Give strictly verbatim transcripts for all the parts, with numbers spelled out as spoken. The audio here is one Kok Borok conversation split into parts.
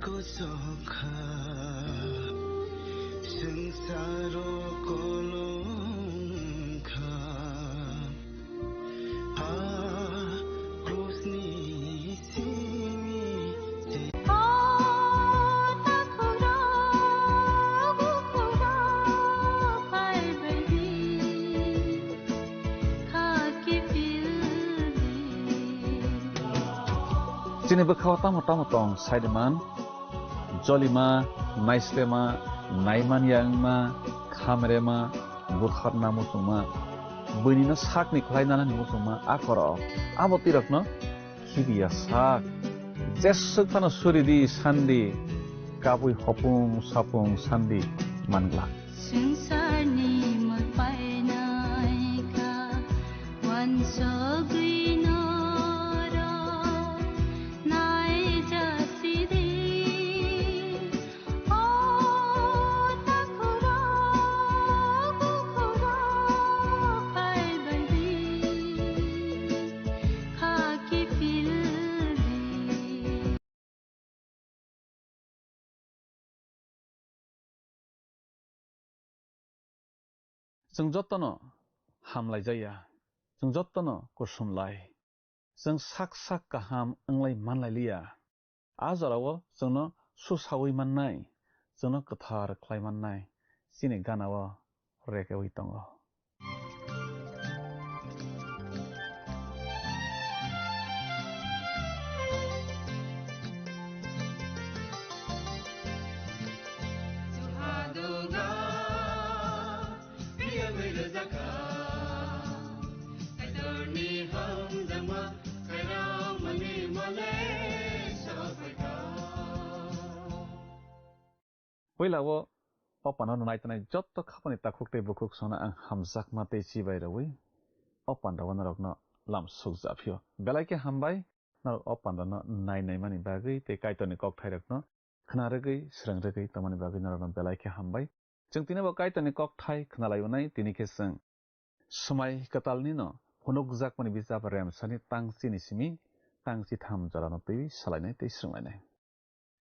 Kosok kha, swngcharo kolom kha, a krusni simi se. O takhukro, bukhukro, phaibaidi. Chini bwkhao tamo tamo tong saidiman, jolima, naislema, naimanya wngma, khamrema, butharna muchungma, buinino sakni khlai nanani muchungma a korok. Abo twirakno khibiya sak. Jeswk phano suridi sandi, kabui hopung sapung sandi manglak. Swngcharni mwrwknai kha, uansugwi norok naijasidi. O takhukro, bukhukro, phaibaidi, khaki phildi. Chwng jotono hamlaijaya, chwng jotono kusumlai, chwng sak sak kaham wnglai manlailiya. A jorao chwngno susaui mannai, chwngno kwthar khlai mannai, chini ganao rekeui tongo. Puila o o pano naitanai jotto khapani takhuk tei bukhuk songno ang hamjakma tei chibai rwui o pandao norokno lam sukjaphio. Belai khe hambai norok o pandano nai naimani bagwi tei Kaitorni kokthairokno khna rwgwi, srwng rwgwi tongmani bagwi norokno belai khe hambai. Chwng tini bo Kaitorni kokthai khna laibwnai, tini khe chwng Swmai kwtalnino phunukjakmani bijap Remsani tang chini simi tang chitham jorano twi salainai tei swrwnglainai.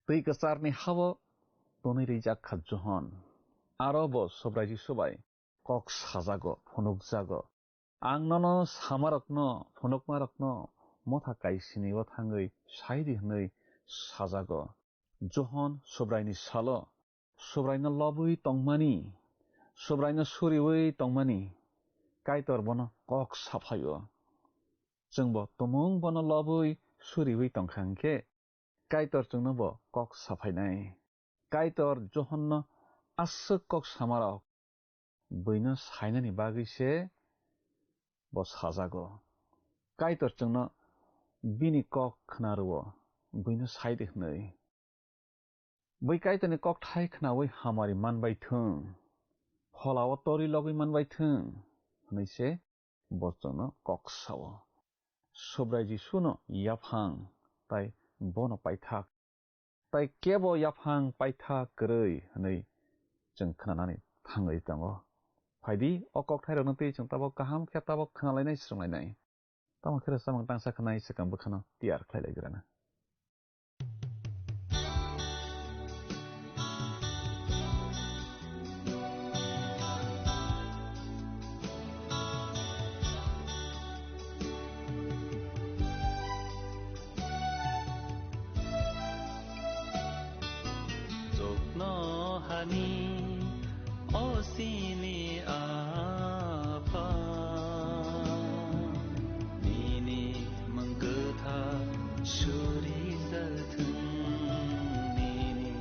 Twi kwcharni hao tonwi rijak kha Johon. Aro bo Subrai Jisu bai kok sajago, phunukjago. Ang nono samarokno, phunukmarokno motha kaisini o thangwi sai di hwnwi sajago. Johon Subraini salo Subraino lobwi tongmani, Subraino suriwi tongmani, Kaitor bono kok saphaio. Chwngbo tumung bono lobwi suriwi tongkha hwnkhe, Kaitor chwngno bo kok saphainai. Kaitor Johonno aswk kok samarok buino sainani bagwi se bo sajago. Kaitor chwngno bini kok khna rwo, buino sai di hwnwi. Bui Kaitorni kokthai khnaui hamari manbai thung, pholao torwi logwi manbai thung, hwnwi se bo chwngno kok sao. Subrai Jisuno yaphang tai bono paithak, tai kebo yaphang paithak kwrwi hwnwi chwng khnanani thangwi tongo. Phaidi, o kokthairokno twi chwng tabok kaham khe tabok khnalainai, swrwnglainai. Tamo khe rwchapmung tangsa khnai swkang bwkhano tiyar khlai lai grana. Chuknohani o chini Apha, nini mung kwthar surijak thung, nini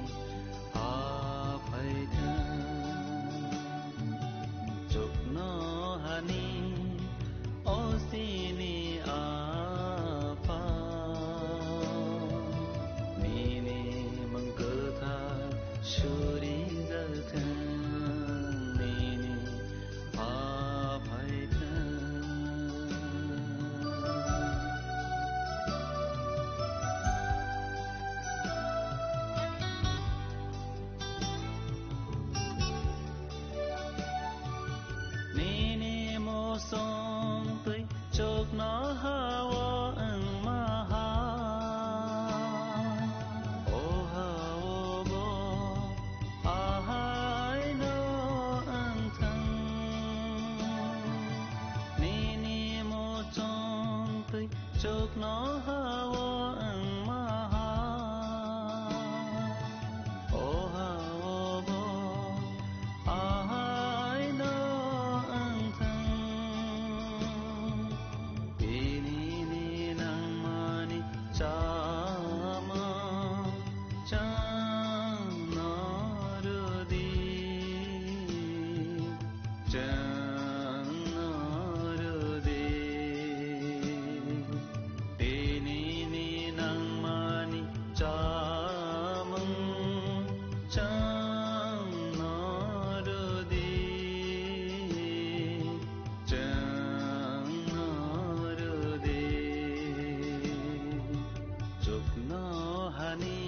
ha phai thung. Chuknohani o chini Apha, nini mung kwthar surijak No ha-o wng ma ha, o ha-o bo ahai no wng thung. Tini ni nangmani chamung chwng no rw di, chwng no rw di. Tini ni nangmani chamung chwng no rw di, chwng no rw di. Chuknohani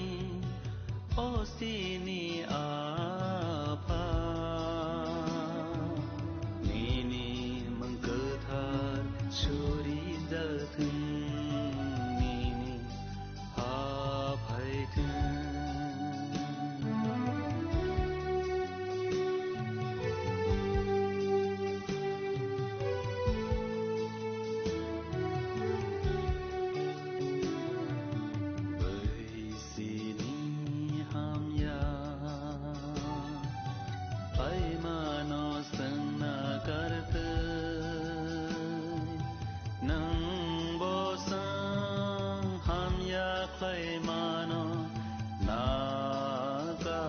o sini Apha, nini mung kwthar suri jathung, nini ha phaithung. Bai sini hamya khlaimano swngna kartwi, nwng bo swng hamya khlaimano nakar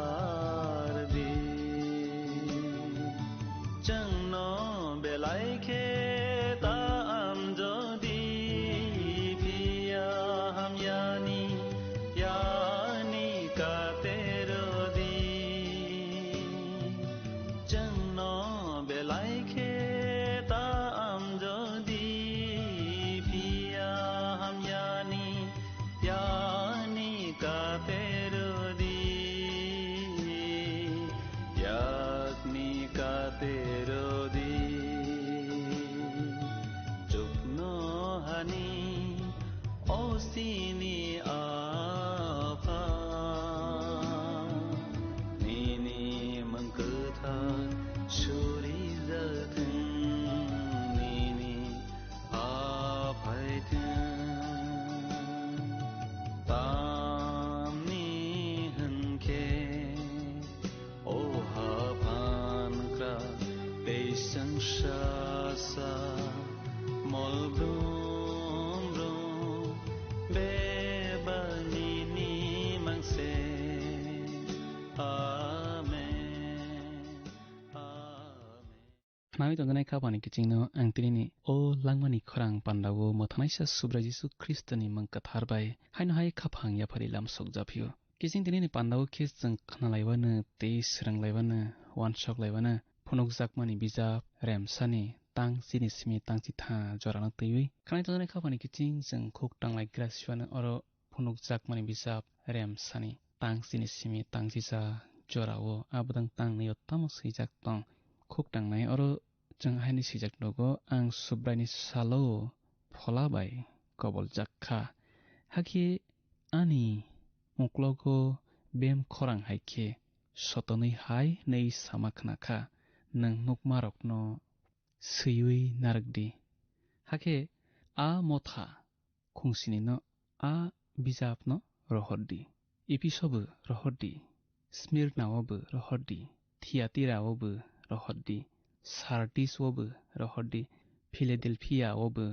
di. Chwngno belai khe ta amjodi, phiya hamyani yani katerodi. Chwngno belai khe ta amjodi, phiya hamyani yani katerodi, yakni katerodi. Chuknohani o sini Apha, nini mung kwthar suri jathung, nini ha phaithung. Tamni hwn khe o ha phan kra tei swngsa sa mol brum brum bebak nini mang se. Amen. Amen. Khnawi tongjaknai kha phani kichingno ang tinini o langmani khorang pandao mwthanaisa Subrai Jisu Khristoni mung kwthar bai haino hai khaphang yaphari lam sokjaphio. Kiching tinini pandao khe chwng khnalaiwano tei swrwnglaibano, uansok laibano phunukjakmani bijap Remsani tang chini simi tang chitha jorano twiwi khnai tongjaknai kha phani kiching chwng khuk tanglai gra siwano oro phunukjakmani bijap Remsani tang chini simi tang chisa jorao abodang tang nio tamo swijak tong. Khuk tangnai oro chwng haini swijak nogo, "Ang Subraini salo phola bai koboljak kha, hakhe ani uklogo bem khorang hai khe sotonwi hai nwi sama khna kha, nwng nukmarokno swiwi narwk di." Hakhe a motha khungsinino a bijapno rohor di. Epheso bo rohor di, Smirna o bo rohor di, Thiatira o bo rohor di, Sardis o bo rohor di, Philadelphia o bo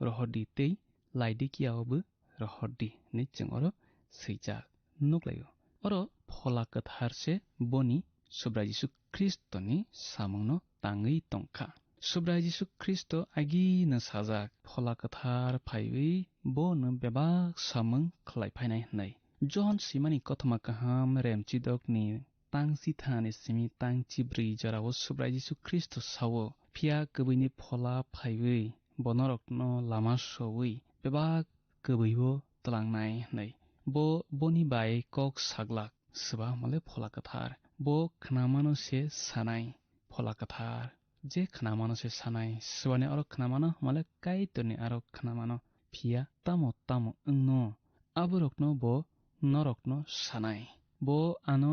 rohor di tei Laodikia o bo rohor di hinwi chwng oro swijak nuklaio. Oro Phola Kwthar se boni Subrai Jisu Khristoni samungno tangwi tongkha. Subrai Jisu Khristo agini sajak Phola Kwthar phaiwi bono bebak samung khlai phainai hwnwi. Johon swimani kothoma kaham remchidokni tang chithani simi tang chibrwi jorao Subrai Jisu Khristo sao, "Phiya kwbwini Phola phaiwi bo norokno lama sowi bebak kwbwibo twlangnai," hwnwi. Bo boni bai kok saglak, swba hwnmale Phola Kwthar. Bo khnamano se sanai, Phola Kwthar. Je khnamano se sanai, swbani aro khnamano hwnmale Kaitorni aro khnamano. Phiya tamo tamo wngno, aborokno bo norokno sanai. Bo ano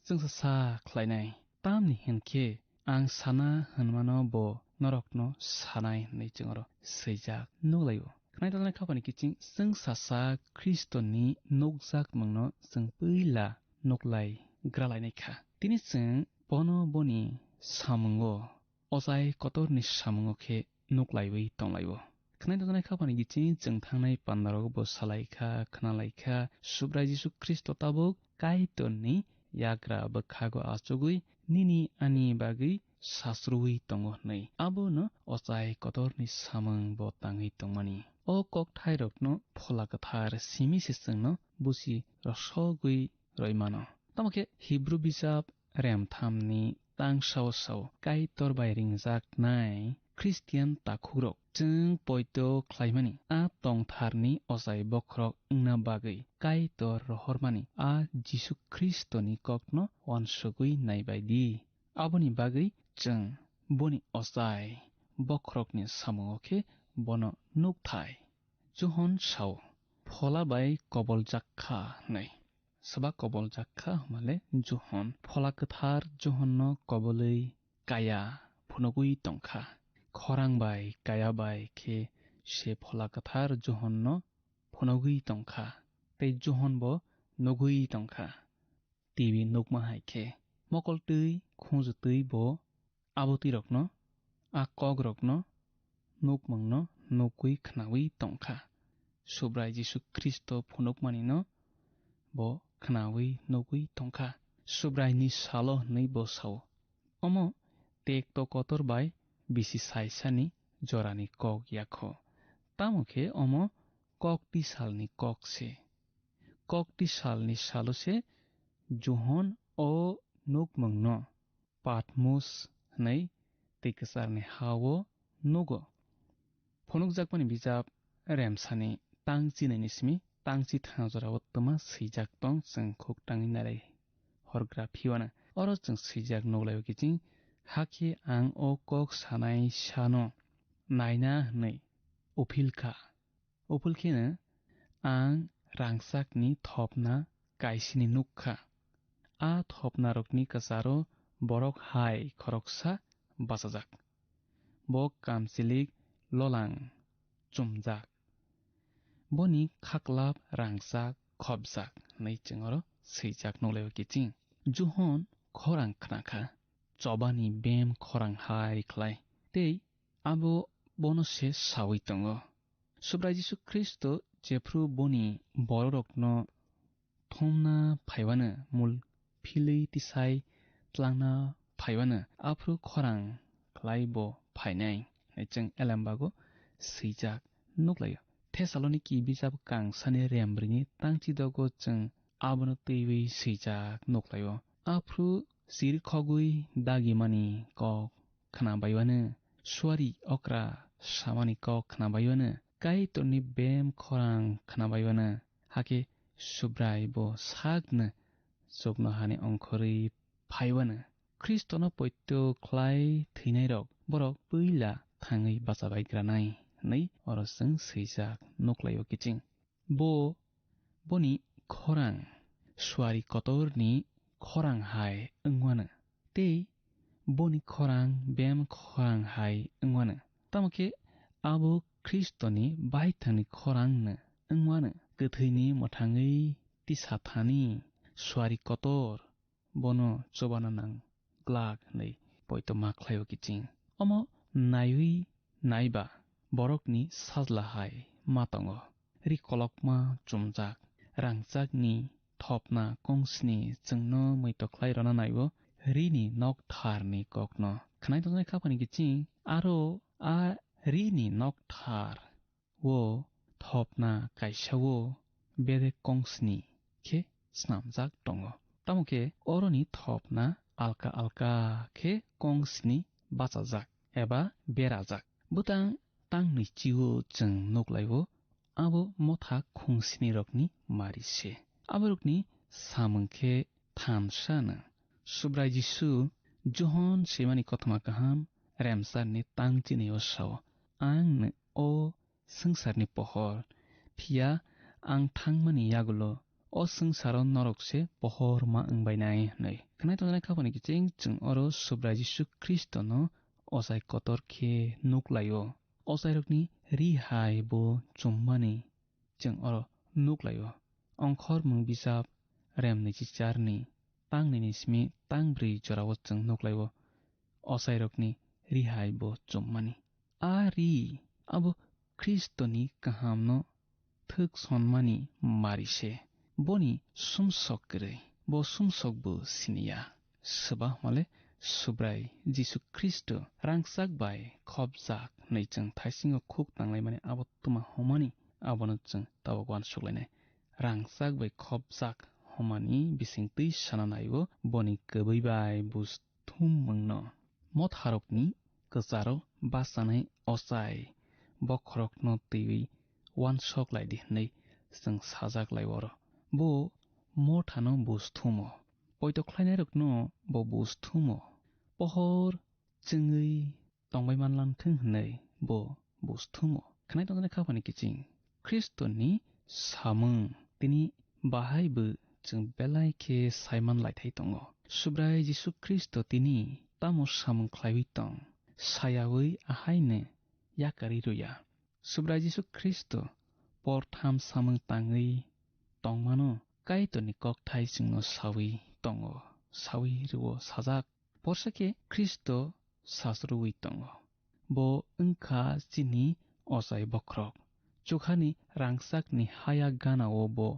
chwngsa sa khlainai. Tamni hwn khe ang sana hwnmano bo norokno sanai hwnwi chwng oro swijak nukhlaio. Khwnai tongjaknai khapani kiching chwng sasak Khristoni nukjakmungno chwng puila nuklai gralainai kha. Tini chwng bono boni samungo, ochai kotorni samungo khe nuklaiwi tonglaio. Khwnai tongjaknai khapani kiching chwng thangnai pandarogo bo salai kha, khwnalai kha, Subrai Jisu Khristo tabuk Kaitorni yagra bwkhago achugwi nini ani bagwi sasrwi tongo hwnwi. Abono ochai kotorni samung bo tangwi tongmani. O kokthairokno Phola Kwthar simi se chwngno busi rosogwi roi mano. Tamo khe Hibru bijap remthamni tang sao sao Kaitor bai ringjaknai Khristian takhukrok chwng poito khlaimani a tongtharni ochai bokhorok wngna bagwi Kaitor rohormani a Jisu Khristoni kokno uansugwi naibai di. Aboni bagwi chwng boni ochai bokhorokni samungo khe bono nukthai. Johon sao, Phola bai koboljak kha hwnwi. Soba koboljak kha hwnmale Johon. Phola Kwthar Johonno kobolwi kaya phunugwi tongkha. Khorang bai kaya bai khe se Phola Kwthar Johonno phunugwi tongkha. Tei Johon bo nugwi tongkha. T V nukma hai khe mokol twi khunju twi bo abo twirokno, a kokrokno nukmungno nukwi khnawi tongkha. Subrai Jisu Khristo phunukmanino bo khnawi nukwi tongkha. Subraini salo hwnwi bo sao. Omo tekto kotor bai bisi saisani jorani kok yakho. Tamo khe omo kok tisalni kok se. Kok tisalni salo se Johon o nukmungno Patmos hwnwi twi kwcharni ha-o nugo. Phunukjakmani bijap remsani tang chinaini simi tang chithang jorao twma swijak tong, chwng khuk tangwi nailai horgra phiwana. Oro chwng swijak nuklaio kiching, hakhe ang o kok sanai sano naina hwnwi uphil kha. Uphil kheno ang rangchakni thopna kaisini nuk kha. A thopnarokni kwcharo borok hai khoroksa bachajak. Bo kamchilik lolang chumjak. Boni khaklap rangchak khopjak hwnwi chwng oro swijak nuklaio kiching. Johon khorang khna kha, chobani bem khorang hai khlai. Tei abo bono se saui tongo. Subrai Jisu Khristo jephru boni bororokno thumna phaiwano, mul philwi tisai tlangna phaiwano, aphru khorang khlai bo phainai, hwnwi chwng elembago swijak nuklaio. Thesaloniki bijap kangsani rembrini tangchidogo chwng abono twiwi swijak nuklaio. Aphru chirikhogwi dagimani kok khnabaiwano, suari okra samani kok khnabaiwano, Kaitorni bem khorang khnabaiwano, hakhe Subrai bo sakno chuknohani ongkhorwi phaiwano. Khristono poito khlai thwinairok borok puila thangwi bachabaigranai hwnwi oro chwng swijak nuklaio kiching. Bo boni khorang suari kotorni khorang hai wngmano, tei boni khorang bem khorang hai wngmano. Tamo khe abo Khristoni baithangni khorangno wngmano, kwthwini mwthangwi tisathani suari kotor bono chobana nang glak hwnwi poito ma khlaio kiching. Omo naiwi naiba borokni sajla hai ma tongo. Ri kolokma chumjak, rangchakni thopna kongsni chwngno muitok khlai rwna naibo rini nok tharni kokno. Khwnai tongjaknai khapani kiching aro a rini nok thar o thopna kaisa o bedek kongsni khe snamjak tongo. Tamo khe oroni thopna alka alka khe kongsni bachajak eba berajak. Bwtang tangnwi chio chwng nuklaio, abo motha khungsnirokni mari se. Aborokni samung khe thansa no. Subrai Jisu Johon swimani kothoma kaham remsarni tang chini o sao, "Ang no o swngcharni pohor, phiya ang thangmani yagulo o swngcharo norok se pohor ma wngbainai," hwnwi. Khwnai tongjaknai khapani kiching chwng oro Subrai Jisu Khristono ochai kotor khe nuklaio. ochairokni ri hai bo chummani chwng oro nuk lai-o. Ongkhormung bijap rem naichi charni tang nini simi tang brwi jorao chwng nuk lai-o ochairokni ri hai bo chummani. A ri abo Khristoni kahamno thwk sonmani mari se. Boni sumsok kwrwi, bo sumsok bo siniya. Swbahmale Subrai Jisu Khristo rangchak bai khopjak hwnwi chwng thaisingo khuk tanglaimani abo tuma homani abono chwng tabuk uansuk lainai. Rangchak bai khopjak homani bisingtwi sana nai-o boni kwbwi bai buj thum mungno. Motharokni kwcharo bachanai ochai bokhorokno twiwi uansok lai di hwnwi chwng sajak lai oro. Bo mothano buj thumo, poito khlainairokno bo buj thumo, pohor chwngwi tongbai manlang thung hwnwi bo buj thumo. Khwnai tongjaknai khaphani kiching Khristoni samung tini bahai bo chwng belai khe saiman laithai tongo. Subrai Jisu Khristo tini tamo samung khlaiwi tong, sayawi ahaino yakarwi rwya. Subrai Jisu Khristo portham samung tangwi tongmano Kaitorni kokthai chwngno sawi tongo, sawi rwo sajak. Porsa khe Khristo sasrwi tongo. Bo wngkha chini ochai bokhorok. Chukhani rangchakni haya ganao bo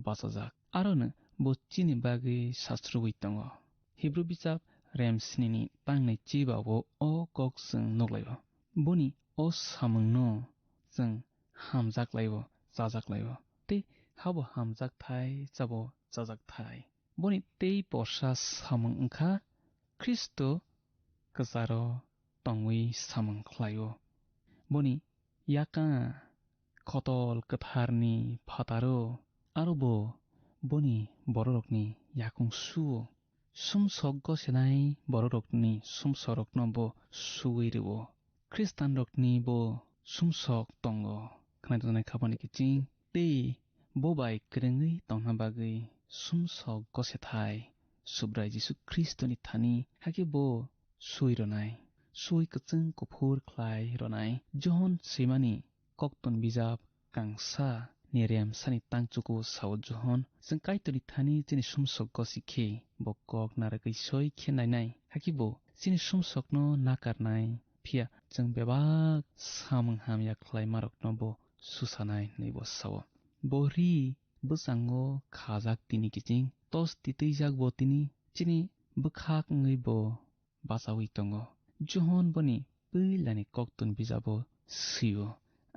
bachajak. Arono bo chini bagwi sasrwi tongo. Hibru bijap rem snini tangnai chibao o kok chwng nuklaio. Boni o samungno chwng hamjak laibo, chajak laibo. Tei habo hamjak thai, chabo chajak thai. Boni tei porsa samung wngkha Khristo kwcharo tongwi samung khlaio. Boni yaka khotol kwtharni phataro, aro bo boni bororokni yakung suo. Sumsok gosenai bororokni sumsokrokno bo suwi rwo. Khristanrokni bo sumsok tongo. Khwnai tongnai khabani kiching tei bo bai kwrwngwi tongna bagwi sumsok gosethai Subrai Jisu Khristoni thani hakhe bo sui rwnai, sui kwchwng kuphur khlai rwnai. Johon swimani koktun bijap kangsa ni remsani tangchuku sao Johon, chwng Kaitorni thani chini sumsok gosi khe bo kok narwgwi soi khe nainai, hakhe bo chini sumsokno nakarnai, phiya chwng bebak samung hamya khlaimarokno bo susanai hwnwi bo sao. Bo ri bwskango khajak tini kiching, tos titwijak bo tini chini bwkhak wngwi bo bachaui tongo. Johon boni puilani koktun bijabo sio,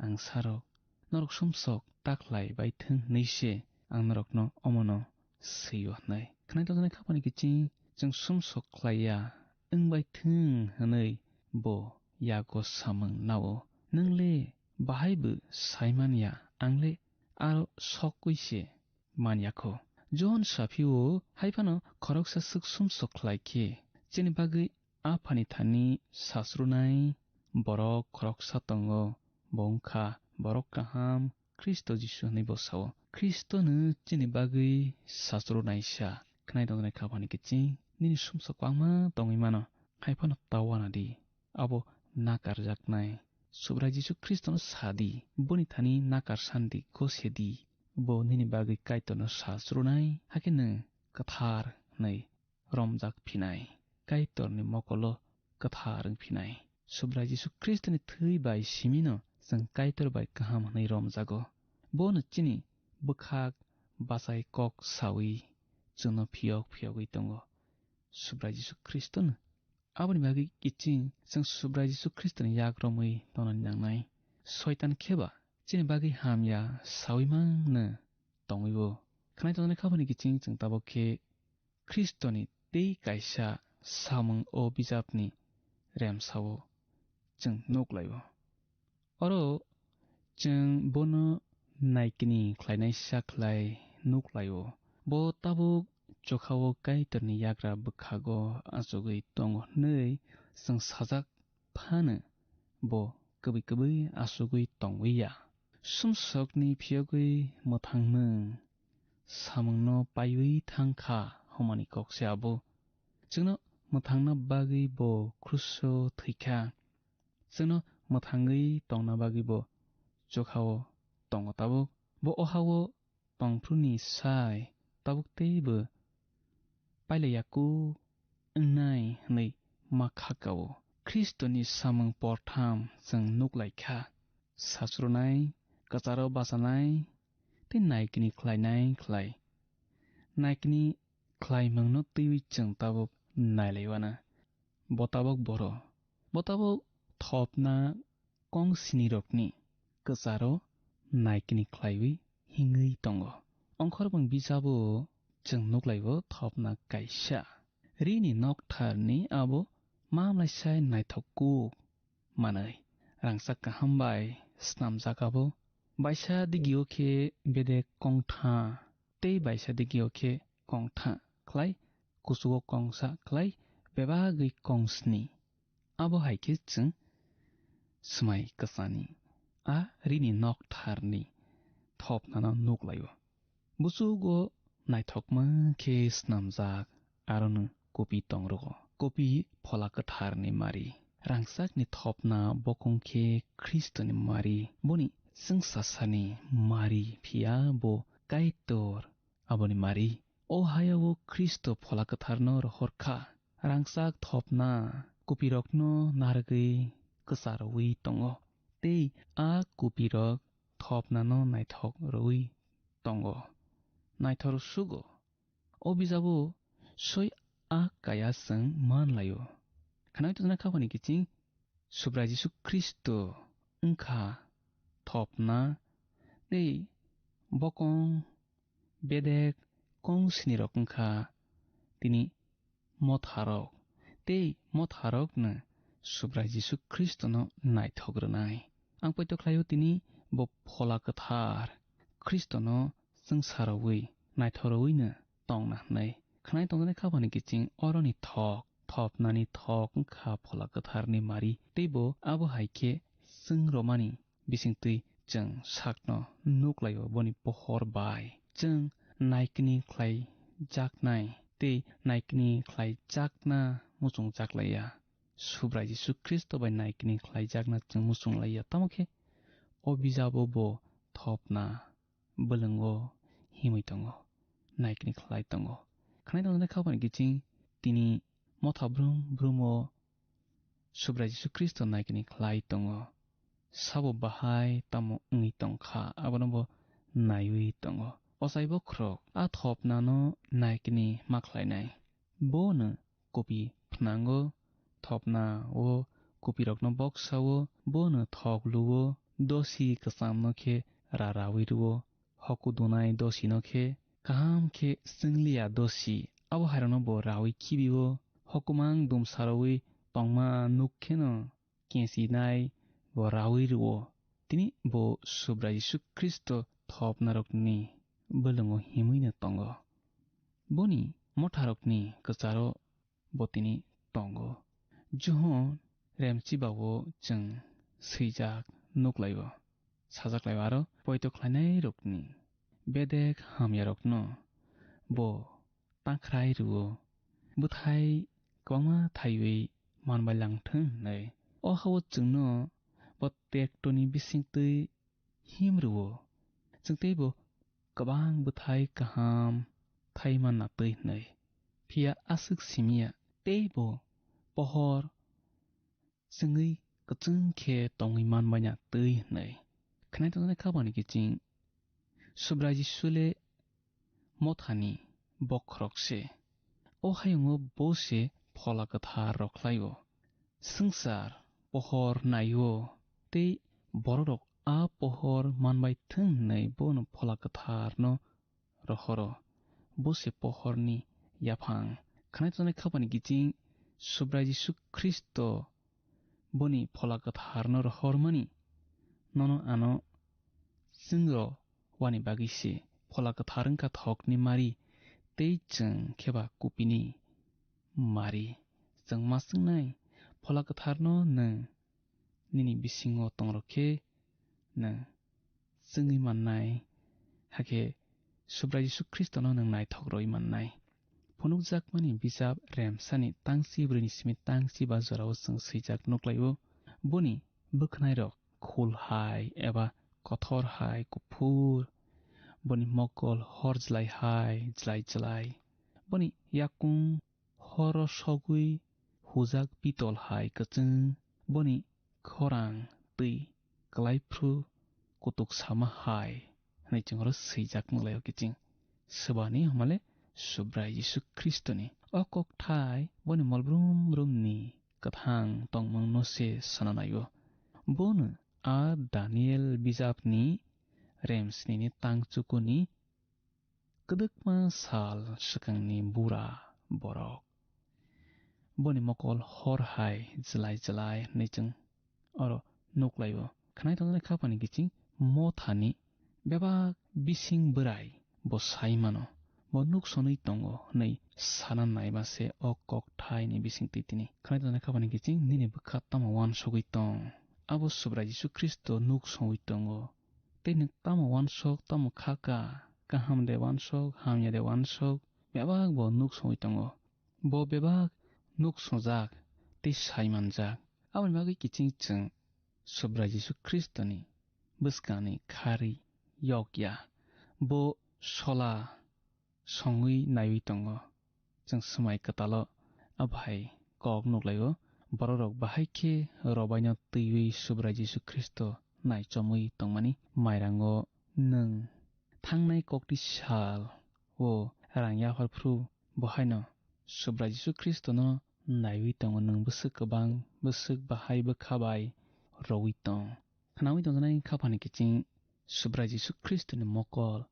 ang sarok, norok sumsok takhlai bai thung hwnwi se ang norokno omono sio hwnwi. Khwnai tongjaknai khabani kiching chwng sumsok khlaiya wngbai thung hwnwi bo yago samung nao. Nwng le bahai bo sai man ya, ang le aro sokwi se man ya kho. Johon saphio, hai phano khoroksa swk sumsok khlai khe, chini bagwi Aphani thani sasrunai borok khoroksa tongo, bo wng kha borok kaham, Khristo Jisu hwnwi bo sao. Khristono chini bagwi sasrunaisa. Khwnai tongjaknai khaphani kiching, nini sumsok kwbangma tongwi mano, hai phano ta uana di. Abo nakarjaknai Subrai Jisu Khristono sa di, boni thani nakar san di, gose di. Bo nini bagwi Kaitorno sa churunai, hakhe nwng kwthar hwnwi romjak phinai, Kaitorni mokolo kwthar wng phinai. Subrai Jisu Khristoni thwi bai simino chwng Kaitor bai kaham hwnwi romjago. Bono chini bwkhak bachai kok saui chwngno phiyok phiyogwi tongo. Subrai Jisu Khristono. Aboni bagwi kiching chwng Subrai Jisu Khristoni yak romwi tonani nangnai. Soitan kheba chini bagwi hamya saui mangno tongwi-o. Khwnai tongnai khabani kiching chwng tabuk khe Khristoni tei kaisa samung o bijapni remsao chwng nuk lai-o. Oro chwng bono naikini khlainaisa khlai nuk lai-o. Bo tabuk chokha-o Kaitorni yagra bwkhago achugwi tongo hwnwi chwng sajak phano bo kwbwi kwbwi achugwi tongwi ya. Sumsokni phiyogwi mwthangmung samungno paiwi thang kha hwnmani kok se abo. Chwngno mwthangna bagwi bo kruso thwi kha. Chwngno mwthangwi tongna bagwi bo chukha-o tongo tabuk. Bo o ha-o tongphru ni sai tabuk teibo pailaiya kuk wngnai hwnwi ma kha ka-o. Khristoni samung portham chwng nuk lai kha: sasrunai, kwcharo bachanai, tei naikni khlainai khlai. Naikni khlaimungno twiwi chwng tabuk nai lai uanw. Bo tabuk boro, bo tabuk thopna kong sinirokni kwcharo naikni khlaiwi himwi tongo. Ongkhormung bijabo chwng nuk lai-o thopna kaisa. Rini noktharni abo mamlaisai naithok kuk manwi rangchak kaham bai snamjak abo. Baisa digio khe bedek kongtha tei baisa digio khe kongtha khlai, kuchugo kongsa khlai, bebagwi kongsni. Abo hai khe chwng swmai kwchani a rini noktharni thopnano nuk lai-o. Buchugo naithokma khe snamjak arono kopi tong rwgo. Kopi Phola Kwtharni mari. Rangchakni thopna bokong khe Khristoni mari. Boni chwngsasani mari, phiya bo Kaitor aboni mari. O hayao Khristo Phola Kwtharno rohor kha. Rangchak thopna kopirokno narwgwi kwcharwi tongo. Tei a kopirok thopnano naithok rwui tongo, naithok sugo. O bijabo soi a kaya chwng man lai-o. Khwnai tongna khabani kiching Subrai Jisu Khristo wngkha thopna tei bokong bedek kong sinirok wngkha tini motharok tei motharokno Subrai Jisu Khristono naithok rwnai. Ang poito khlaio tini bo Phola Kwthar Khristono chwngsarogwi naithorogwino tongna hwnwi. Khwnai tongjaknai khabani kiching oroni thok, thopnani thok wngkha Phola Kwtharni mari, tei bo abo hai khe chwng romani bisingtwi chwng sakno nuk lai-o boni pohor bai. Chwng naikni khlaijaknai tei naikni khlaijakna muchungjak laiya. Subrai Jisu Khristo bai naikni khlaijakna chwng muchung laiya. Tamo khe o bijabo bo thopna bwlwngo himwi tongo, naikni khlai tongo. Khwnai tongjaknai khabani kiching tini motha brum brumo Subrai Jisu Khristo naikni khlai tongo. Sabo bahai tamo wngwi tongkha, abono bo naiwi tongo. Ochai bokhorok a thopnano naikni ma khlainai. Bono kopi phnango, thopna o kopirokno boksa-o, bono thok luo, dosi kwchamno khe ra raui rwo, hoku dunai dosino khe kaham khe chwngliya dosi, abo hairokno bo raui khibio, hokumang dumsaroui tongma nuk kheno kechinai bo raui rwo. Tini bo Subrai Jisu Khristo thopnarokni bwlwngo himwino tongo. Boni motharokni kwcharo bo tini tongo. Johon remchibao chwng swijak nuklaio, sajaklaio aro poito khlainairokni bedek hamyarokno bo takhrai rwo, bwthai kwbangma thaiwi manbai langthwng hwnwi. O hao chwngno bo tektoni bisingtwi him rwo, chwng teibo kwbang bwthai kaham thai manna twi hwnwi. Phiya aswk simiya teibo pohor chwngwi kwchwng khe tongwi manbaina twi hwnwi. Khwnai tongjaknai khabani kiching Subrai Jisu le mothani bokhorok se. O hayungo bo se Phola Kwthar rwkhlaio. Swngchar pohor naio tei bororok a pohor manbai thwng hwnwi bono Phola Kwtharno rohoro. Bo se pohorni yaphang. Khwnai tongjaknai khabani kiching Subrai Jisu Khristo boni Phola Kwtharno rohormani nono ano chwngro wani bagwi se. Phola Kwthar wngkha thokni mari tei chwng kheba kupini mari. Chwng ma swngnai, Phola Kwtharno nwng nini bisingo tongrok khe nwng chwngwi mannai, hakhe Subrai Jisu Khristono nwng naithok rwui mannai. Phunukjakmani bijap Remsani tangchi brwini simi tangchi ba jorao chwng swijak nuklaio. Boni bwkhwnairok khul hai eba kothor hai kuphur, boni mokol hor jlai hai jlai jlai, boni yakung horo sogwi hujak pitol hai kwchwng, boni khorang twi klai phru kutuk sama hai hwnwi chwng oro swijak nukhlaio kiching. Swbani hwnmale Subrai Jisu Khristoni o kokthai boni mol brum brumni kwthang tongmungno se sana naio. Bono a Daniel bijapni remsnini tang chukuni kwdwkma sal swkangni bura borok. Boni mokol hor hai jlai jlai hwnwi chwng oro nuklaio. Khwnai tongjaknai khapani kiching mothani bebak bising bwrai bo sai mano, bo nuk sonwi tongo hwnwi sana naima se o kokthaini bisingtwi tini. Khwnai tongjaknai khapani kiching nini bwkha tamo uansugwi tong? Abo Subrai Jisu Khristo nuk songwi tongo. Tei nwng tamo uansuk, tamo kha ka, kaham de uansuk, hamya de uansuk, bebak bo nuk songwi tongo. Bo bebak nuk songjak tei sai manjak. Aboni bagwi kiching chwng Subrai Jisu Khristoni bwskangni kharwi yok ya. Bo sola songwi naiwi tongo. Chwng swmai kwtalo a bahai kok nuklaio. Bororok bahai khe robaino twiwi Subrai Jisu Khristo naichomwi tongmani mairango nwng thangnai kokti sal o rang yaphar phru bo haino Subrai Jisu Khristono naiwi tongo, nwng bwswk kwbang, bwswk bahai bwkha bai rowi tong. Khnaui tongjaknai khaphani kiching Subrai Jisu Khristoni mokol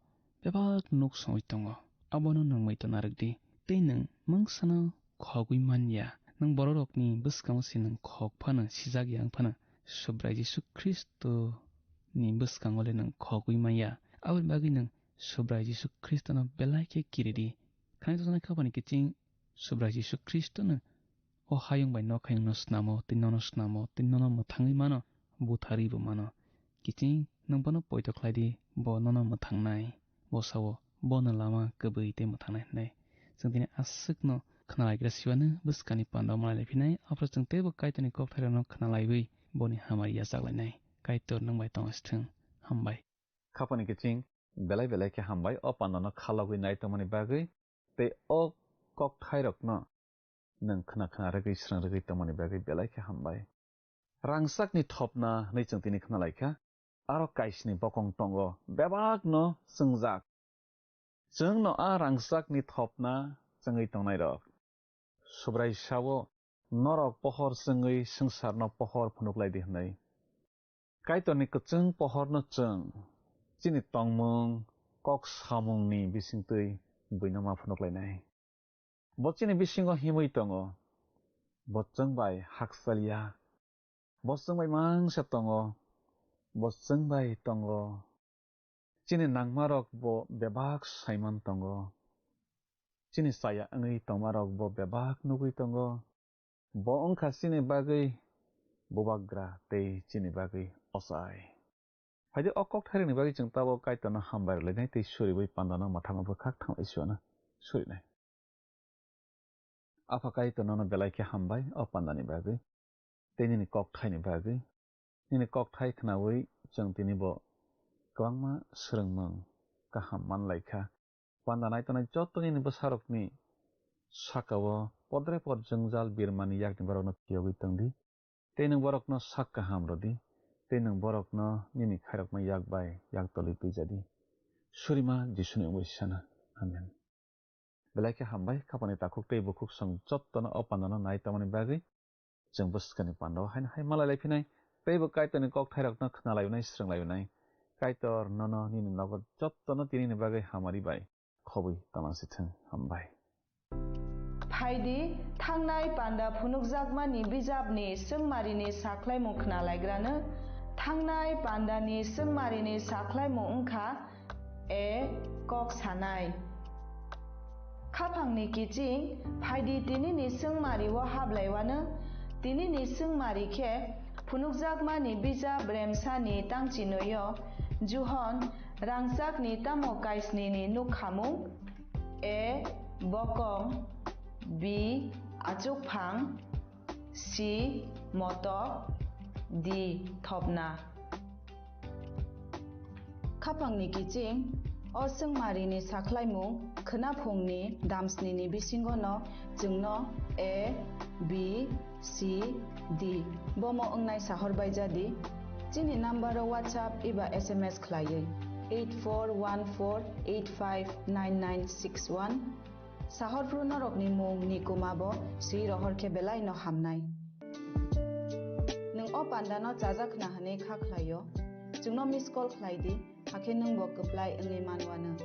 bebak nuk songwi tongo. Abono nwng muitu narwk di. Tei nwng mungsano khogwi man ya. Nwng bororokni bwskango se nwng khok phano, sijak yang phano, Subrai Jisu Khristoni bwskango le nwng khogwi man ya. Aboni bagwi nwng Subrai Jisu Khristono belai khe kiri di. Khwnai tongjaknai khaphani kiching Subrai Jisu Khristono o hayung bai nok hayungno snamo, tei nono snamo, tei nono mwthangwi mano, butharwi bo mano. Kiching nwng bono poito khlai di, bo nono mwthangnai. Bo sao, bono lama kwbwi tei mwthangnai hwnwi. Chwng tini aswkno khwnalaigra siwano bwskani panda malai phinai, aphuru chwng teibo Kaitorni kokthairokno khwnalaiwi boni hamari yachaklainai. Kaitor nwng bai tong sithwng. Hambai. Khapani kiching belai belai khe hambai o pandano khalogwi nai tongmani bagwi tei o kokthairokno nwng khna khna rwgwi srang rwgwi tongmani bagwi belai khe hambai. Rangchakni thopna hwnwi chwng tini khna lai kha, aro kaisni bokong tongo bebakno chwngjak. Chwngno a rangchakni thopna chwngwi tongnairok. Subrai sao, "Norok pohor chwngwi swngcharno pohor phunuklai di," hwnwi. Kaitorni kwchwng pohorno chwng chini tongmung, kok samungni bisingtwi buino ma phunuklainai. Bo chini bisingo himwi tongo, bo chwng bai hakchaliya, bo chwng bai mangsa tongo, bo chwng bai tongo. Chini nangmarok bo bebak saiman tongo. Chini chaya wngwi tongmarok bo bebak nugwi tongo. Bo wngkha chini bagwi bubagra tei chini bagwi ochai. Phaidi o kokthairokni bagwi chwng tabuk Kaitorno hambai rwlainai tei suriwi pandano mwthangwi bwkhak thanglai suana surinai. Apha Kaitor nono belai khe hambai o pandani bagwi tei nini kokthaini bagwi. Nini kokthai khnaui chwng tini bo kwbangma swrwngmung kaham manlai kha. Panda naitongnai joto nini bwsarokni sakao podre pod jwngjal birmani yakni borokno phiyogwi tong di. Tei nwng borokno sak kaham rw di, tei nwng borokno nini khairokma yak bai yak tolwi twijadi. Surima Jisuni mungwi sana. Amen. Belai khe hambai, khapani takhuk tei bukhuk song jottono o pandano nai tongmani bagwi chwng bwskangni pandao haino hai malai lai phinai, tei bo Kaitorni kokthairokno khna lai unai, srwng lai unai. Kaitor nono nini nogo jottono tinini bagwi hamari bai khobwi tongna sithwng. Hambai. Phaidi, thangnai panda phunukjakmani bijapni swngmarini sakhlaimung khnalaigrano. Thangnai pandani swngmarini sakhlaimung wngkha A. Kok sanai. Khaphangni kiching, phaidi tinini swngmario hablaiwano. Tinini swngmari khe phunukjakmani bijap Remsani tangchinoio, Johon rangchakni tamo kaisnini nukhamung? A. Bokong. B. Achukphang. C. Motok. D. Thopna. Khapangni kiching, o chwngmarini sakhlaimung khwnaphungni damsnini bisingono chwngno A, B, C, D bomo wngnai sahor baijadi. Chini number-o WhatsApp eba S M S khlaiwi eight four one four eight five nine nine six one. Sahorphru norokni mung ni kuma bo swi rohor khe belai no hamnai. Nwng o panda no chajak khna hwnwi kha khlaio, chwngno miss call khlai di, hakhe nwng bo kwplai wngwi manwano.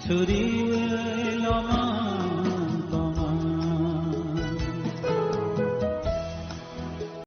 Suri